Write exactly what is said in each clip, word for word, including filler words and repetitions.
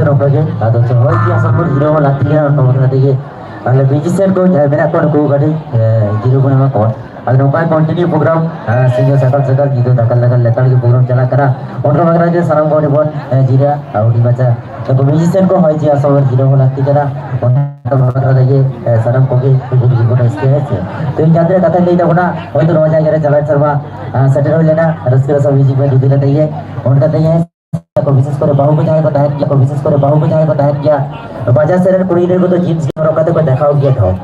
ᱱᱚᱝᱠᱟ ᱜᱮ, ᱟᱫᱚ ᱦᱚᱭ ᱜᱮ ᱟᱥᱟ ᱠᱚᱨᱮ ᱡᱤᱨᱟᱹᱣ ᱦᱚᱸ ᱞᱟᱹᱠᱛᱤ ᱠᱟᱱᱟ, ᱚᱱᱟ ᱵᱟᱠᱷᱨᱟ ᱛᱮᱜᱮ ᱟᱞᱮ ᱢᱤᱭᱩᱡᱤᱥᱤᱭᱟᱱ ᱠᱚ ᱡᱟᱦᱟᱸᱭ ᱢᱮᱱᱟᱜ ᱠᱚᱣᱟ, ᱱᱩᱠᱩ ᱠᱟᱹᱴᱤᱡ, ᱮ, ᱡᱤᱨᱟᱹᱣ ᱵᱚᱱ ᱮᱢᱟ ᱠᱚᱣᱟ᱾ ᱟᱫᱚ ᱱᱚᱝᱠᱟ ᱠᱚᱱᱴᱤᱱᱤᱭᱩ ᱯᱨᱳᱜᱨᱟᱢ, ᱮ, ᱥᱤᱧ ᱥᱟᱠᱟᱞ ᱥᱟᱠᱟᱞ, ᱧᱤᱫᱟᱹ ᱫᱟᱠᱟᱞ ᱫᱟᱠᱟᱞ ᱞᱮᱛᱟᱲ ᱜᱮ ᱯᱨᱳᱜᱨᱟᱢ ᱪᱟᱞᱟᱜ ᱠᱟᱱᱟ᱾ ᱚᱱᱟ ᱵᱟᱠᱷᱨᱟ ᱜᱮ ᱥᱟᱱᱟᱢ ᱠᱚ ᱟᱹᱰᱤ ᱵᱚᱱ, ᱮ, ᱡᱤᱨᱟᱹᱜᱼᱟ᱾ ᱟᱨ ᱦᱩᱰᱤᱧ ᱢᱟᱪᱷᱟ ᱱᱩᱠᱩ ᱢᱤᱭᱩᱡᱤᱥᱤᱭᱟᱱ ᱠᱚ ᱦᱚᱭ ᱡᱤᱣᱤ ᱟᱥᱟ ᱠᱚᱨᱮ ᱡᱤᱨᱟᱹᱣ ᱦᱚᱸ ᱞᱟᱹᱠᱛᱤ ᱠᱟᱱᱟ᱾ ᱚᱱᱟ ᱵᱟᱠᱷᱨᱟ ᱛᱮᱜᱮ, ᱮ, ᱥᱟᱱᱟᱢ ᱠᱚᱜᱮ ᱠᱩᱠᱞᱤ ᱠᱚ ᱨᱟᱹᱥᱠᱟᱹ, ᱦᱮᱸ ᱥᱮ? ᱛᱚ, ᱤᱧ ᱡᱟᱦᱟᱸ ᱛᱤᱱᱟᱹᱜ ᱠᱟᱛᱷᱟᱧ ᱞᱟᱹᱭ ᱛᱟᱵᱚᱱᱟ, ᱦᱚᱭᱛᱳ ᱱᱚᱣᱟ ᱡᱟᱭᱜᱟ ᱨᱮ ᱪᱟᱞᱟᱣᱮᱱ ᱥᱮᱨᱢᱟ, ᱮ, ᱥᱮᱴᱮᱨ ᱦᱩᱭ ᱞᱮᱱᱟ, ᱨᱟᱹᱥᱠᱟᱹ ᱨᱟᱹᱥᱠᱟᱹ ᱢᱤᱭᱩᱡᱤᱠ ᱵᱮᱱᱰ ᱤᱫᱤ ᱠᱟᱛᱮ ᱜᱮ᱾ ᱚᱱᱠᱟ ᱛᱮᱜᱮ ᱠᱚ, ᱵᱤᱥᱮᱥ ᱠᱚᱨᱮ ᱵᱟᱹᱦᱩ ᱠᱚ ᱡᱟᱦᱟᱸᱭ ᱠᱚ ᱛᱟᱦᱮᱱ ᱜᱮᱭᱟ ᱠᱚ, ᱵᱤᱥᱮᱥ ᱠᱚᱨᱮ ᱵᱟᱹᱦᱩ ᱠᱚ ᱡᱟᱦᱟᱸᱭ ᱠᱚ ᱛᱟᱦᱮᱱ ᱜᱮᱭᱟ, ᱵᱟᱡᱟᱨ ᱥᱮᱫ ᱨᱮᱱ ᱠᱩᱲᱤ ᱜᱤᱫᱽᱨᱟᱹ ᱠᱚᱫᱚ ᱡᱤᱱᱥ ᱜᱮ ᱦᱚᱨᱚᱜ ᱠᱟᱛᱮ ᱠᱚ ᱫᱮᱠᱷᱟᱣ ᱜᱮᱭᱟ ᱰᱷᱚᱝ᱾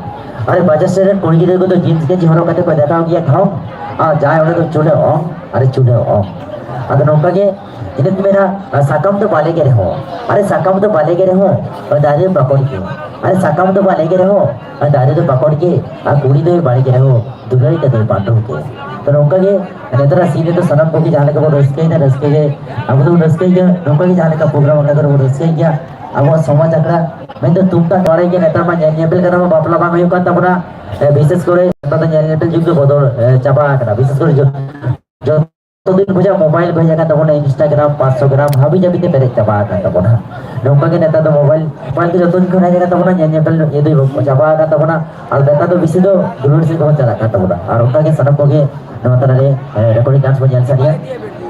ᱟᱨ ᱵᱟᱡᱟᱨ ᱥᱮᱫ ᱨᱮᱱ ᱠᱩᱲᱤ ᱜᱤᱫᱽᱨᱟᱹ ᱠᱚᱫᱚ ᱡᱤᱱᱥ ᱜᱮ ᱦᱚᱨᱚᱜ ᱠᱟᱛᱮ ᱠᱚ ᱫᱮᱠᱷᱟᱣ ᱜᱮᱭᱟ ᱰᱷᱚᱝ᱾ ᱟᱨ ᱡᱟᱦᱟᱸᱭ ᱚᱸᱰᱮ ᱫᱚ ᱪᱩᱞᱦᱟᱹ ᱚᱝ, ᱟᱨ ᱪᱩᱞᱦᱟᱹ ᱚᱝ᱾ ᱟᱫᱚ ᱱᱚᱝᱠᱟ ᱜᱮ ᱤᱱᱟᱹ ᱠᱚ ᱢᱮᱱᱟ, ᱥᱟᱠᱟᱢ ᱫᱚ ᱵᱟᱞᱮ ᱜᱮ ᱨᱮᱦᱚᱸ, ᱟᱨᱮ ᱥᱟᱠᱟᱢ ᱫᱚ ᱵᱟᱞᱮ ᱜᱮ ᱨᱮᱦᱚᱸ, ᱫᱟᱨᱮ ᱫᱚ ᱯᱟᱠᱚᱲ ᱜᱮ᱾ ᱟᱨᱮ ᱥᱟᱠᱟᱢ ᱫᱚ ᱵᱟᱞᱮ ᱜᱮ ᱨᱮᱦᱚᱸ, ᱫᱟᱨᱮ ᱫᱚ ᱯᱟᱠᱚᱲ ᱜᱮ, ᱟᱨ ᱠᱩᱲᱤ ᱫᱚᱭ ᱵᱟᱲᱮ ᱜᱮ ᱨᱮᱦᱚᱸ, ᱫᱩᱞᱟᱹᱲᱤ ᱛᱮᱫᱚᱭ ᱯᱟᱹᱰᱩ ᱜᱮ᱾ ᱛᱚ ᱱᱚᱝᱠᱟ ᱜᱮ ᱱᱮᱛᱟᱨᱟᱜ ᱥᱤᱡᱤᱱ ᱨᱮᱫᱚ ᱥᱟᱱᱟᱢ ᱠᱚᱜᱮ ᱡᱟᱦᱟᱸ ᱞᱮᱠᱟ ᱵᱚᱱ ᱨᱟᱹᱥᱠᱟᱹᱭᱮᱫᱟ, ᱨᱟᱹᱥᱠᱟᱹ ᱜᱮ ᱟᱵᱚ ᱫᱚᱵᱚᱱ ᱨᱟᱹᱥᱠᱟᱹᱭ ᱜᱮᱭᱟ᱾ ᱱᱚᱝᱠᱟ ᱜᱮ ᱡᱟᱦᱟᱸ ᱞᱮᱠᱟ ᱯᱨᱳᱜᱨᱟᱢ ᱟᱠᱷᱲᱟ ᱠᱚᱨᱮ ᱵᱚᱱ ᱨᱟᱹᱥᱠᱟᱹᱭ ᱜᱮᱭᱟ, ᱟᱵᱚᱣᱟᱜ ᱥᱚᱢᱟᱡᱽ ᱟᱠᱷᱲᱟ ᱢᱮᱱᱫᱚ ᱛᱩᱢᱫᱟᱜ ᱴᱟᱢᱟᱠ ᱜᱮ ᱱᱮᱛᱟᱨ ᱢᱟ ᱧᱮᱞ ᱧᱮᱯᱮᱞ ᱠᱟᱛᱮ ᱢᱟ ᱵᱟᱯᱞᱟ ᱵᱟᱝ ᱦᱩᱭᱩᱜ ᱠᱟᱱ ᱛᱟᱵᱚᱱᱟ᱾ ᱮ, ᱵᱤᱥᱮᱥ ᱠᱚᱨᱮ ᱱᱮᱛᱟᱨ ᱫᱚ ᱧᱮᱞ ᱧᱮᱯᱮᱞ ᱡᱩᱜᱽ ᱫᱚ ᱵᱚᱫᱚᱞ, ᱮ, ᱪᱟᱵᱟ ᱟᱠᱟᱱᱟ᱾ ᱵᱤᱥᱮᱥ ᱠᱚᱨᱮ ᱡᱚ-, ᱡᱚᱛᱚ ᱫᱤᱱ ᱵᱩᱡᱷᱟᱹᱜ ᱢᱳᱵᱟᱭᱤᱞ ᱠᱚ ᱦᱮᱡ ᱟᱠᱟᱱ ᱛᱟᱵᱚᱱᱟ, ᱤᱱᱥᱴᱟᱜᱨᱟᱢ, ᱯᱟᱸᱪᱥᱚ ᱜᱨᱟᱢ ᱦᱟᱹᱵᱤ ᱡᱟᱹᱵᱤ ᱛᱮ ᱯᱮᱨᱮᱡ ᱪᱟᱵᱟ ᱟᱠᱟᱱ ᱛᱟᱵᱚᱱᱟ᱾ ᱱᱚᱝᱠᱟ ᱜᱮ ᱱᱮᱛᱟᱨ ᱫᱚ ᱢᱳᱵᱟᱭᱤᱞ, ᱢᱳᱵᱟᱭᱤᱞ ᱠᱚ ᱡᱚᱛᱚ ᱫᱤᱱ ᱠᱷᱚᱱ ᱦᱮᱡ ᱟᱠᱟᱱ ᱛᱟᱵᱚᱱᱟ, ᱧᱮᱞ ᱧᱮᱯᱮᱞ ᱤᱭᱟᱹ ᱫᱚ ᱪᱟᱵᱟ ᱟᱠᱟᱱ ᱛᱟᱵᱚᱱᱟ᱾ ᱟᱨ ᱱᱮᱛᱟᱨ ᱫᱚ ᱵᱮᱥᱤ ᱫᱚ ᱫᱩᱞᱟᱹᱲ ᱥᱮᱫ ᱜᱮᱵᱚᱱ ᱪᱟᱞᱟᱜ ᱠᱟᱱ ᱛᱟᱵᱚᱱᱟ᱾ ᱟᱨ ᱚᱱᱠᱟ ᱜᱮ ᱥᱟᱱᱟᱢ ᱠᱚᱜᱮ ᱱᱚᱣᱟ ᱛᱟᱞᱟᱨᱮ, ᱮ, ᱨᱮᱠᱚᱨᱰᱤᱝ ᱰᱟᱱᱥ ᱵᱚᱱ ᱧᱮᱞ ᱥᱟᱹᱨᱤᱭᱟ᱾